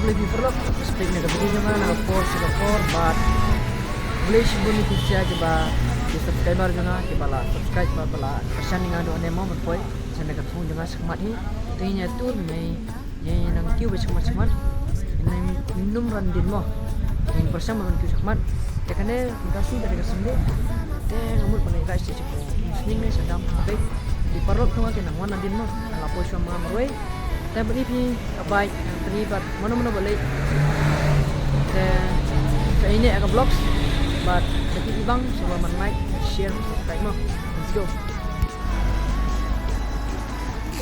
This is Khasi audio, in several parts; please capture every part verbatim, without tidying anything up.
Khublei phi paralok, shu peit na ka video jong nga na ka por sha ka por, bad khublei shibun ïa phi sha kiba, ki subscriber jong nga kiba la subscribe bad ba la kyrshan ïa nga haduh hangne mo ban poi sha na ka thong jong nga shakhmat hi. Te ngin ïa tur ne ngin nang kiew beit shakhmat shakhmat. Ngin nym ran dien mo. Ngin pyrshang ban kiew shakhmat. Te kane mynta shi tarik ka Sunday. Te nga mut ban leit ride sha shnong ne sha dam. Te ki paralok jong nga ki nang wan nadien mo. Nga la poi shuwa ma nga marwei. Te bad ïa phi ka bike, bad ïa mano mano ba leit. Te sa ïaineh ha ka vlogs. Bad ïa phi bang shuwa ban like, share, subscribe mo. Let's go.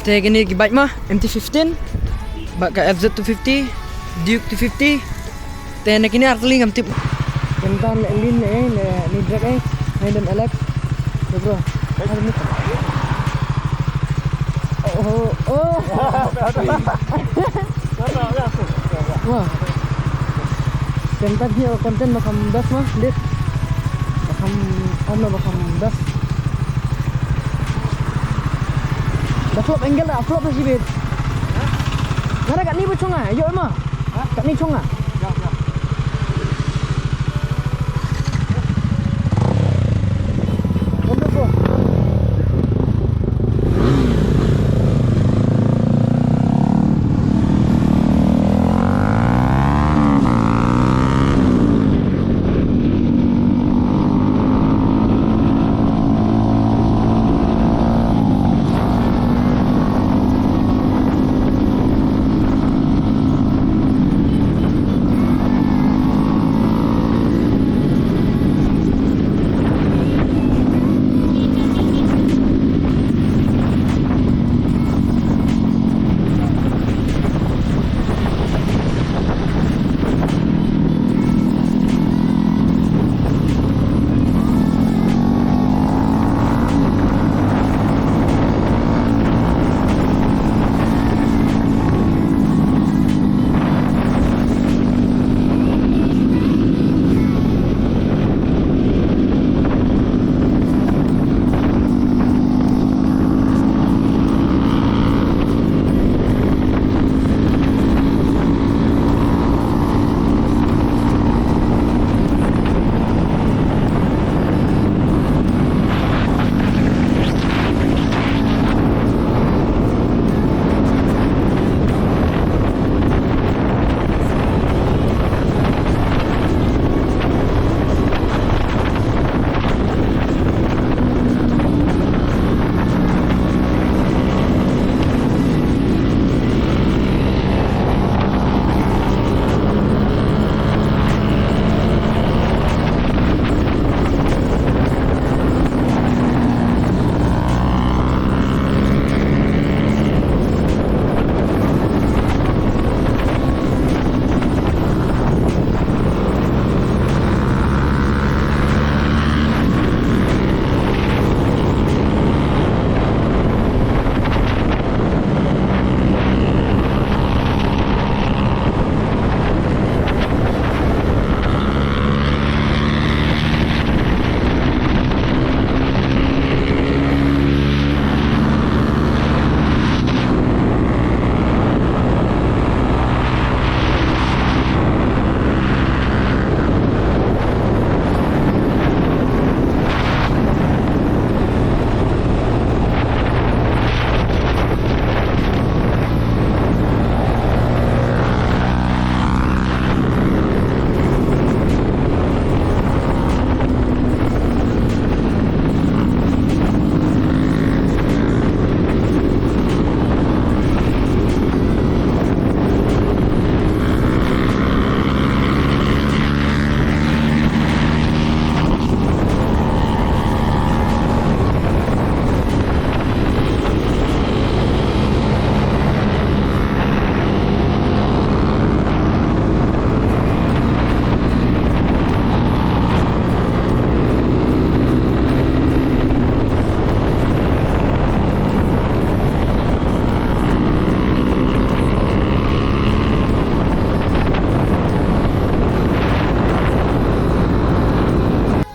Te kine ki bike ma, M T fifteen, bad ka F Z two fifty, Duke two fifty. Te na kine artylli ngam tip. Mynta ne Lin ne, ne, ne Drake eh, ne don Alex. Te bro. Oh, oh, oh. Wah. Te mynta hi content ba kham best ma, dit. Ba kham, ym no ba kham best. Da flop angle da flop da shibit. Nga da katni ba chong ah, ïoh ma. Katni chong ah.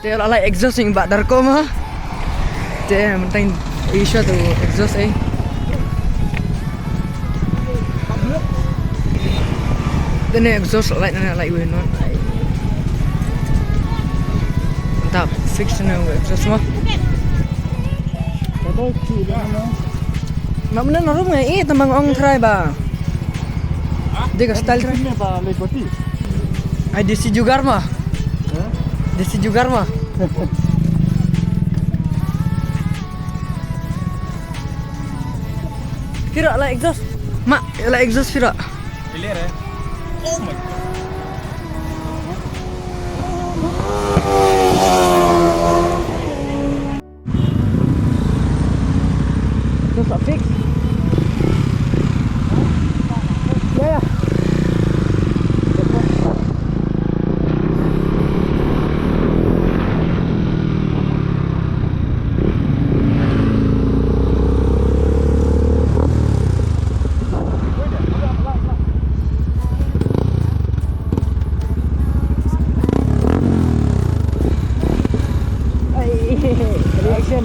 Ïa la, la exhaust ïa ba dar ko ma. Te mynta i sha tu exhaust eh. Te ne exhaust la, ne la iwe no. Tap fix ne exhaust ma. Namne na rum ngai eh tamang ong try ba. Dega style try. Ai desi jugar ma. Desi jugar ma. Phi ruh la exhaust. Ma, la exhaust phi ruh. Clear eh? Oh my god. Terus tak fix. Ya, ya. Ai, reaction.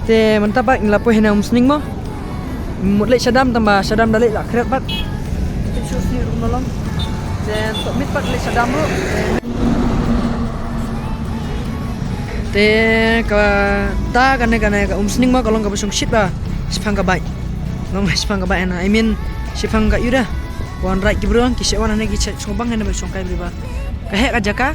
Te mynta pat ngi la poi hangne Umsning mo. Mut leit sha dam tang ba sha dam da leit la khret pat. Te shu sni ruh mo long. Te submit pat leit sha dam ruh. Te kata kane kane ka Umsning mo ka long kaba shongshit ba shiphang ka bike. Long shiphang ka bike na. I mean shiphang ka ïuh da. Wan ride ki briew ki shu wan hangne ki shu shong bang hangne ba shong kai briew ba. Ka heh ka jaka.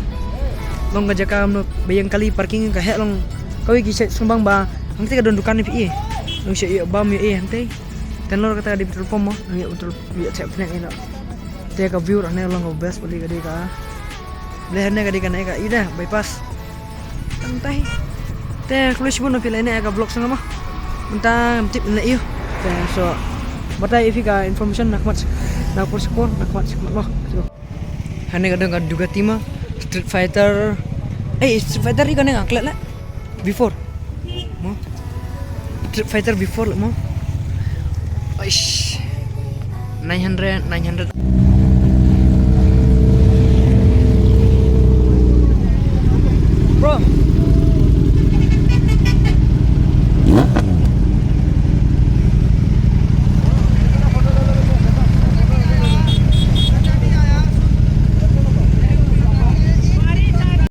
Long ka jaka mo ba ïeng kali parking ka heh long. Kawei ki shu shong bang ba hangte ka don dukan phi i. Long shu ïoh bam ïoh i hangte. Te nalor kata ka dei petrol pump mo. Long ïoh petrol ïoh check phi na ïoh. Te ka view hangne long ka best pali ka dei ka. Leh hangne ka dei kane ka ïoh da bypass. Tang tai. Te khublei shibun phi leh ne ka vlog sngewma. Mynta ngam tip ne ïoh. Te so batai ïa phi ka information na khmat na por shipor na khmat shipor mo. Hangne ka don ka Ducati mo. Street Fighter. Eh, Street Fighter ïa kane ka klet la. Before. Mo. Street Fighter before la mo. Aish. Nine hundred, nine hundred.